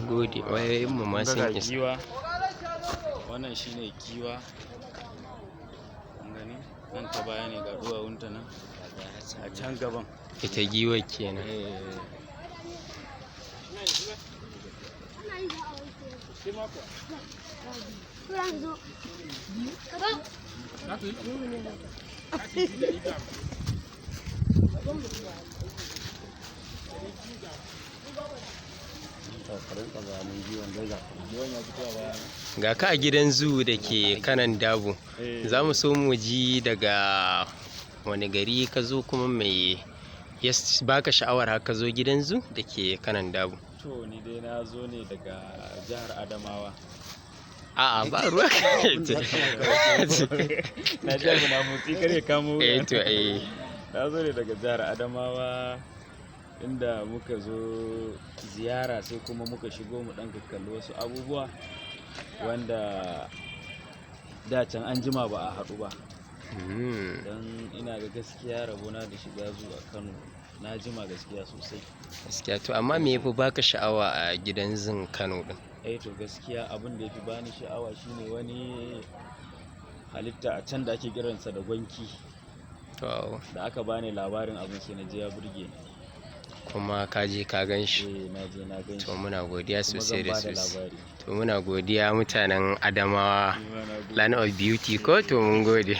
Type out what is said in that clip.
gode, wayoyin mu ma Kun ga sun ga isa. Giwa. Wannan shine giwa. Kun gani? Nan ta baya ne, ga duwawunta nan a can gaban. Ita giwar kenan. Eh. Ga ka a gidan zoo da ke Kanon Dabo. Za mu so mu ji daga wani gari ka zo, kuma mai ya baka sha'awar haka zo gidan zoo da ke Kanon Dabo? To, ni dai na zo ne daga jihar Adamawa. A'a, ba ruwa. Na ji abu na motsi, kar ya kamo Eh wuya. To eh. Na zo ne daga jihar Adamawa, inda muka zo ziyara, sai kuma muka shigo mu ɗan kakkalli wasu abubuwa wanda da can an jima ba a haɗu ba. Don ina ga gaskiya rabona da shiga zuwa Kano na jima gaskiya sosai. Gaskiya. To, amma me yafi baka sha'awa a gidan zoo Kano din? Eh, to gaskiya abin da ya fi bani sha'awa shine wani halitta a can da ake kiransa da gwanki. Da aka bani labarin abin, sai na je, ya burge ni. Kuma ka je ka gan shi? Eh, na je na gan shi. To, muna godiya Kuma sosai zan da bada sosai. labari. To, muna godiya, mutanen Adamawa. Ni ma na gode. Land of beauty ko? To, mun gode.